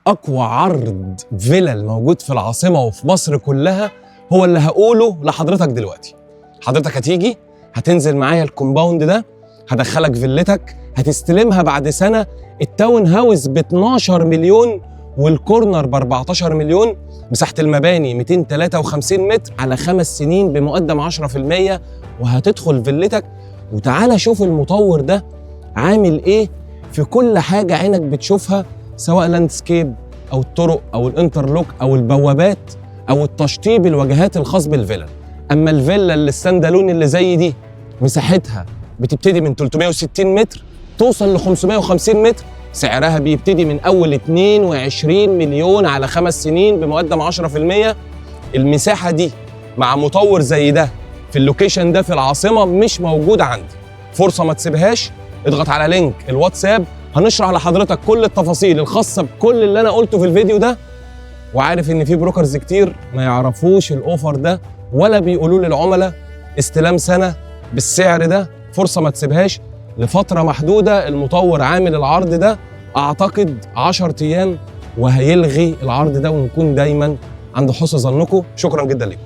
اقوى عرض فيلل موجود في العاصمة وفي مصر كلها هو اللي هقوله لحضرتك دلوقتي. حضرتك هتيجي هتنزل معايا ال compound ده، هدخلك فيلتك، هتستلمها بعد سنة. ال town house ب 12 مليون وال corner ب 14 مليون، مساحة المباني 253 متر على 5 سنين بمقدم 10%، وهتدخل فيلتك. وتعالى شوف المطور ده عامل ايه في كل حاجة عينك بتشوفها، سواء landscape او الطرق او ال interlock او البوابات او التشطيب الواجهات الخاص بالفيلا. اما الفيلا اللي ال stand alone اللي زي دي مساحتها بتبتدي من 360 متر توصل ل 550 متر، سعرها بيبتدي من اول 22 مليون على 5 سنين بمقدم 10%. المساحة دي مع مطور زي ده في ال location ده في العاصمة مش موجود عندي. فرصة ما تسيبهاش، اضغط على link الواتساب، هنشرح لحضرتك كل التفاصيل الخاصة بكل اللي انا قلته في الفيديو ده. وعارف ان في brokers كتير ما يعرفوش ال offer ده ولا بيقولوا للعملاء استلام سنة بالسعر ده. فرصة ما تسيبهاش، لفترة محدوده. المطور عامل العرض ده اعتقد 10 ايام وهيلغي العرض ده، ونكون دايما عند حسن ظنكم. شكرا جدا لكم.